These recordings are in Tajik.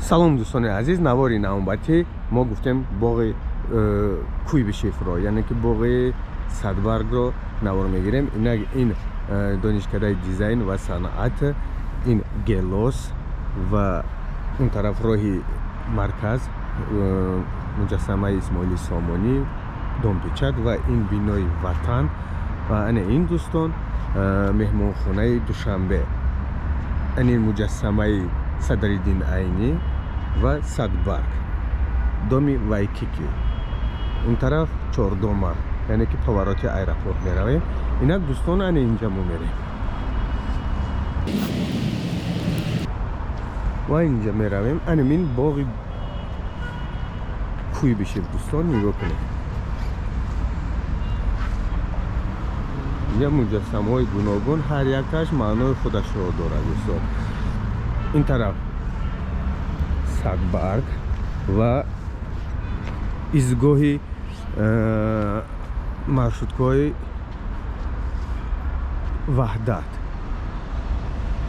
Салом, дӯстони азиз. Навори навбатӣ мо гуфтем боғи Куйбишевро, яъне ки боғи Садбаргро навор мегирем. Инак, ин донишкадаи дизайн ва санъат, ин Гелос ва он тараф роҳи марказ, муҷассамаи Исмоили Сомонӣ, Домпечать ва ин бинои Ватан ва ана ин, дӯстон, меҳмонхонаи Душанбе, ани муҷассамаи Садриддин Айнӣ ва Садбарг, доми Вайкики, он тараф Чордома, яъне ки повороти аэропорт меравем. Инак, дӯстон, ана инҷа мо мерем ва инҷа меравем. Анамин боғи Куйбишев, дӯстон, нигоҳ кунед. Инҷа муҷассамаҳои гуногун, ҳар якаш маънои худашро дорад, дӯстон. Ин тараф Садбарг ва изгоҳи маршруткаҳои Ваҳдат.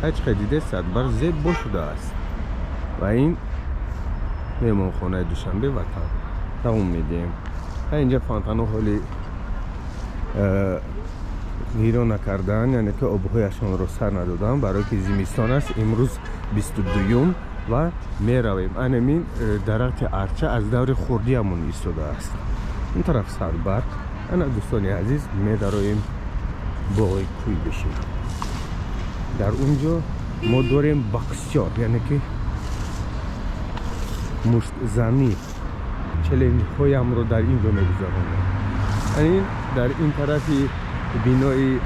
Ҳеҷ қадр диде, Садбарг зебо шудааст ва ин меҳмонхонаи Душанбе, Ватан. Давом медиҳем. Инҷа фонтано ҳоли гиро накардаанд, яъне ки обҳояшонро сар надоданд, барое ки зимистон аст. Имрӯз 22-юм ва меравем. Анамин дарахти арча аз даври хурдиамон истодааст. Ин тараф Садбарг. Ана, дӯстони азиз, медароем боғи Куйбишев. Дар он ҷо мо дорем боксёр, яъне ки муштзанӣ, челленҷҳоямро дар ин ҷо мегузаронем. Ин дар ин тарафи бинои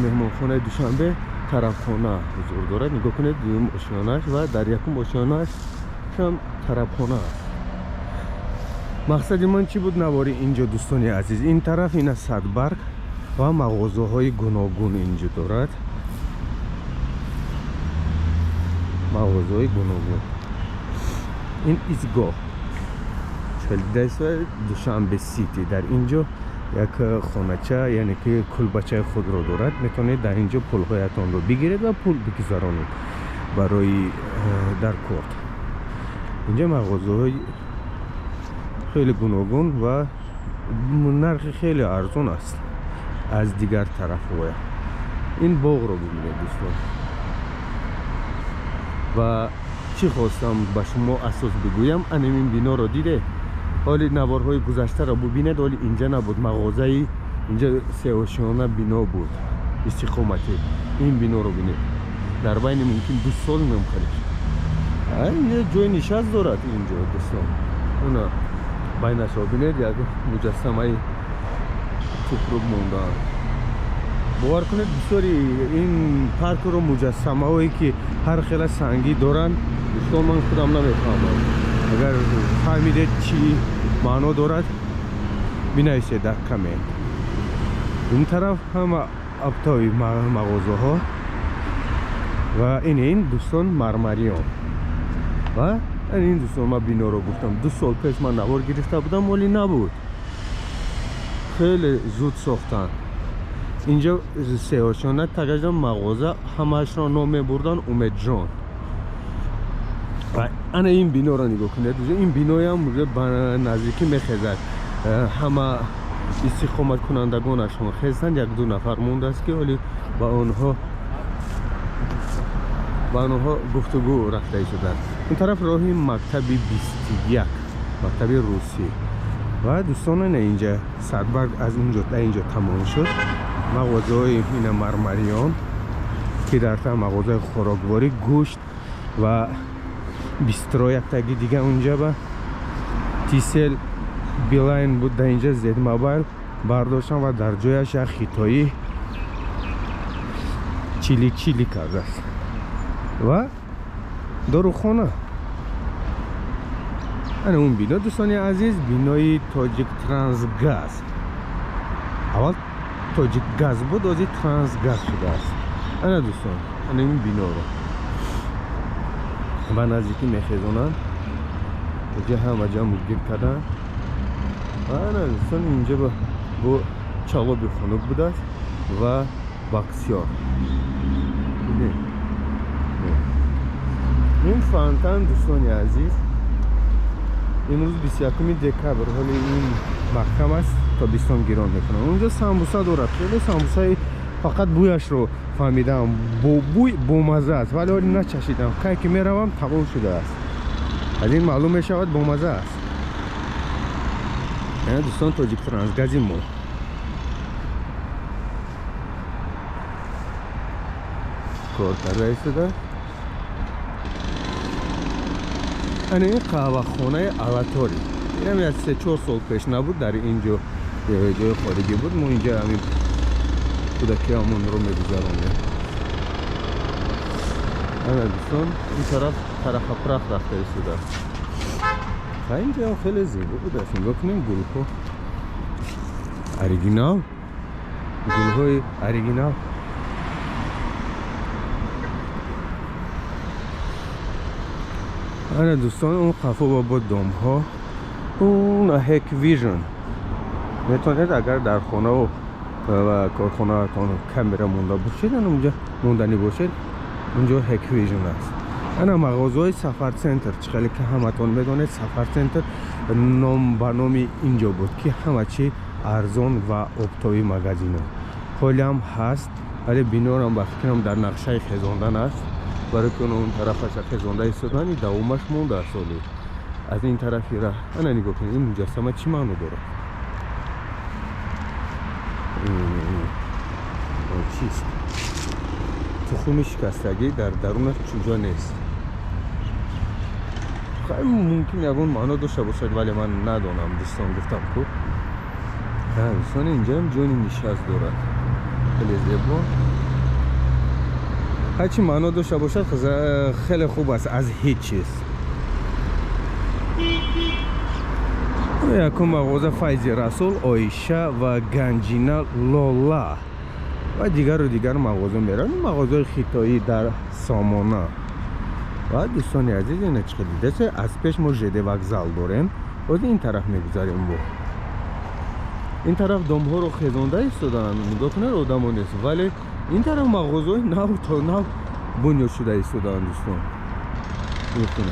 меҳмонхонаи Душанбе тарабхона ҳузур дорад. Нигоҳ кунед, дуюм ошёнаш ва дар якум ошёнаш ҳам тарабхона аст. Мақсади ман чӣ буд навори инҷо, дӯстони азиз? Ин тараф ина Садбарг ва мағозаҳои гуногун инҷо дорад, мағозаҳои гуногун. Ин изгоҳ Душанбе Сити. Дар инҷо як хонача, яъне ки кулбачаи худро дорад. Метавонед дар инҷо пулҳоятонро бигиред ва пул бигузаронед барои дар корт. Инҷа мағозаҳои хеле гуногун ва нархи хеле арзон аст аз дигар тарафҳоя. Ин боғро бибинед, дӯстон. Ва чӣ хостам ба шумо асос бигӯям? Анамин биноро диде? Ҳоли наворҳои гузаштаро бубинед, ҳоли инҷа набуд мағозаи, инҷа сеошёна бино буд истиқоматӣ. Ин биноро бинед, дар байни мумкин 2 сол мемхарид. Инҷа ҷои нишаст дорад инҷо, дӯстон. Уна байнашро бинед, як муҷассамаи тупрук мондаанд. Бовар кунед, бисёри ин паркро муҷассамаҳое ки ҳар хела сангӣ доранд, дӯстон, ман худам намефаҳмам. Агар фаҳмидед, чӣ маъно дорад, бинависед дар коммент. Ин тараф ҳама оптовый мағозаҳо ва ин, дӯстон, Мармарион. Ва ин, дӯстон, ман биноро гуфтам, 2 сол пеш ман навор гирифта будам, оли набуд. Хеле зуд сохтанд. Инҷо сеошона тагажда мағоза, ҳамаашро ном мебурданд Умедҷон. Ана ин биноро нигоҳ кунед. Ин биноям ба наздикӣ мехезад. Ҳама истиқоматкунандагонашон хезанд, як ду нафар мондааст, ки ҳоли ба онҳо гуфтугӯ рафта истодааст. Он тараф роҳи мактаби 21, мактаби русӣ. Ва дӯстон, ина инҷа Садбарг аз инҷо дар инҷо тамом шуд. Мағозаҳои ина Мармарион, ки дар та мағозаи хӯрокворӣ, гӯшт ва бистро, яктаги дига унҷа ба Тисел, Билайн буд, дар инҷа Зедмобайл бардоштам ва дар ҷояш як хитоӣ чили чили кардааст ва дорухона. Ана он бино, дӯстони азиз, бинои Тоҷик Трансгаз. Аввал Тоҷик Газ буд, ҳозир Трансгаз шудааст. Ана, дӯстон, ана ин биноро ба наздикӣ мехезонанд. Инҷа ҳама ҷамъ гир карданд. Ана, дӯстон, инҷа бо чалоби хунук будааст ва боксёр. Ин Фонтан, дӯстони азиз, имрӯз 21 декабр, ҳоли ин маҳкам аст, тобистон гирон мекунанд. Унҷо самбуса дорад, хеле самбусаи фақат бӯяшро фаҳмидам, бо бӯй бомаза аст, вале ҳоли начашидам. Кай ки меравам, тамом шудааст. Аз ин маълум мешавад, бомаза аст. Яъне, дӯстон, Тоҷик Трансгази мо кор карда истода. Ана ин қаҳвахонаи Алатори, инам як 3-4 сол пеш набуд, дар ин ҷо ҷои хориҷӣ буд. Мо инҷа ҳамин кӯдакиамонро мегузаронем. Ана, дӯстон, ин тараф тарафапрах рафта истодааст. Ва инҷаам хеле зебо будааст. Нигоҳ кунем, гулҳо оригинал, гулҳои оригинал. Ана, дӯстон, он қафо бо домҳо, он Hikvision. Метавонед, агар дар хонаву ва корхонаатон камера монда бошед, ана унҷа монданӣ бошед, унҷо Hikvision аст. Ана мағозаҳои Сафар Центр, чӣ хеле ки ҳаматон медонед, Сафар Центр ном ба номи инҷо буд, ки ҳама чӣ арзон ва оптовый магазино ҳолиам ҳаст, вале бинорам, ба фикрам, дар нақшаи хезондан аст, барои ки он тарафаша хезонда истодани, давомаш мондааст ҳолӣ аз ин тарафи раҳ. Ана нигоҳ кунед, ин муҷассама чӣ маъно дорад? Чист? Тухуми шикастагӣ, дар дарунаш чӯҷа нест. Хай, мумкин ягон маъно дошта бошад, вале ман надонам, дӯстон, гуфтам ку. Дӯстон, инҷаам ҷони нишаст дорад, хеле зебо. Ҳарчи маъно дошта бошад, хеле хуб аст аз ҳеҷ чиз. Якум мағоза Файзи Расул, Оиша ва Ганҷина Лола ва дигару дигар мағоза мераванд, мағозаи хитоӣ дар Сомона. Ва, дӯстони азиз, ина чӣ дидасе, аз пеш мо ЖД вокзал дорем. Ҳозир ин тараф мегузарем. Бо ин тараф домҳоро хезонда истодаанд, нигоҳ кунед, одамо нест, вале ин тараф мағозаҳои нав то нав бунёд шуда истодаанд, дӯстон.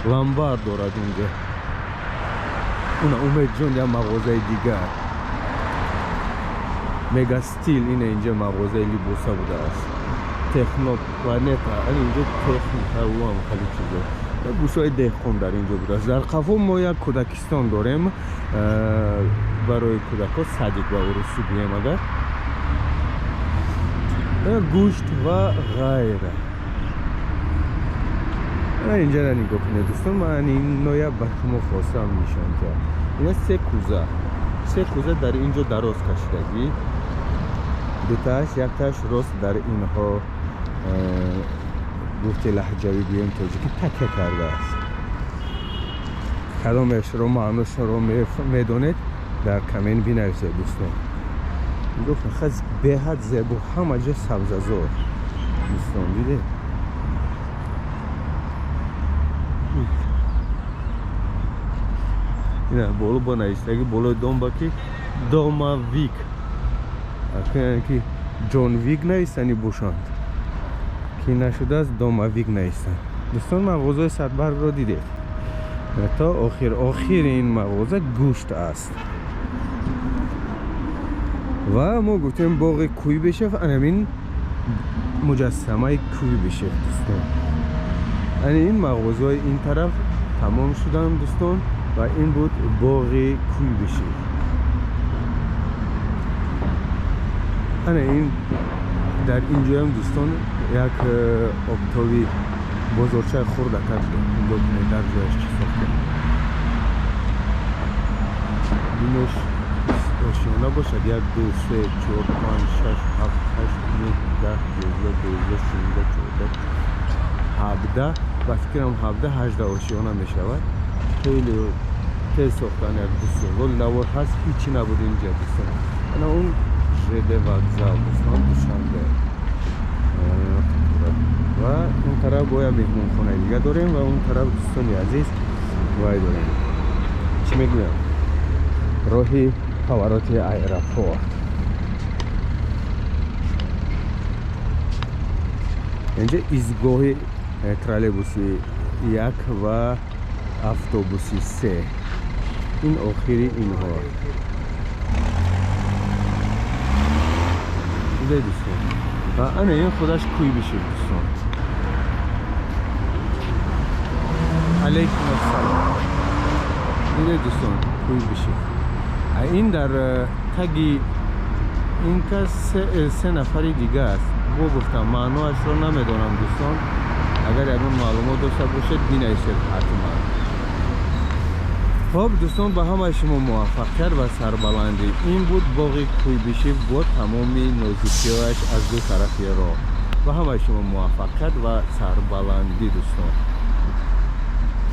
Ламбар дорад унҷа, уна Умедҷон, як мағозаи дигар, Мегастил, ина инҷа мағозаи либоса будааст, Технопланета, ана инҷо техника ам хеле чизо, гӯшаи деҳқон дар инҷо будааст. Дар қафо мо як кӯдакистон дорем барои кӯдакҳо, садик ба урусӣ гӯем агар, гӯшт ва ғайра. Инҷара нигоҳ кунед, дӯстон, ман иноя ба шумо хостам нишон диҳам. Ина се кӯза, се кӯза дар инҷо дароз кашидагӣ, дутааш, яктааш рост дар инҳо, гуфти лаҳҷавӣ гӯем тоҷикӣ, такя кардааст. Кадомешро маъношро медонед, дар коммент бинависед, дӯстон. Нигоҳ кунед, хаз беҳад зебо, ҳама ҷо сабзазор, дӯстон, дидед? Ина боло бо навиштагӣ болои домба, ки Дома Вик, ки Ҷон Вик нависани бошанд, ки нашудааст, Дома Вик нависанд. Дӯстон, мағозаи Садбаргро дидед то охир. Охири ин мағоза гӯшт аст. Ва мо гуфтем боғи Куйбишев, анамин муҷассамаи Куйбишев, дӯстон. Ани ин мағозаҳои ин тараф тамом шуданд, дӯстон, ва ин буд боғи Куйбишев. Ана ин дар ин ҷоям, дӯстон, як оптовый бозорчаи хурдакак. Нигоҳ кунед, дар ҷояш чӣ сохта. Бинош ошиёна бошад: як, ду, се, чор, панҷ, шаш, ҳафт, ҳашт, нӯҳ, 10, 11, 12, 13, 14, 17, ба фикрам, 17, 18 ошиёна мешавад. Хеле тез сохтан, як 2 сол вол навор ҳаст, ҳичи набуд инҷа, дӯстон. Ана он ЖД вокзал, дӯстон, Душанбе. Ва он тараф боя меҳмонхонаи дига дорем ва он тараф, дӯстони азиз, вай дорем, чӣ мегӯям, роҳи повороти аэропорт. Инҷа изгоҳи Троллейбуси 1 ва автобуси 3. Ин охири инҳо. Дидаед, дӯстон, ва ана ин худаш Куйбишев, дӯстон. Алейкум ассалом. Дидаед, дӯстон, Куйбишев. Ин дар таги ин кас се нафари дига аст. Бо гуфтам, маъноашро намедонам, дӯстон. Агар ягон маълумот дошта бошед, бинависед ҳатман. Хоб, дӯстон, ба ҳамаи шумо муваффақият ва сарбаландӣ. Ин буд боғи Куйбишев бо тамоми нозукиҳояш аз ду тарафи роҳ. Ба ҳамаи шумо муваффақият ва сарбаландӣ, дӯстон.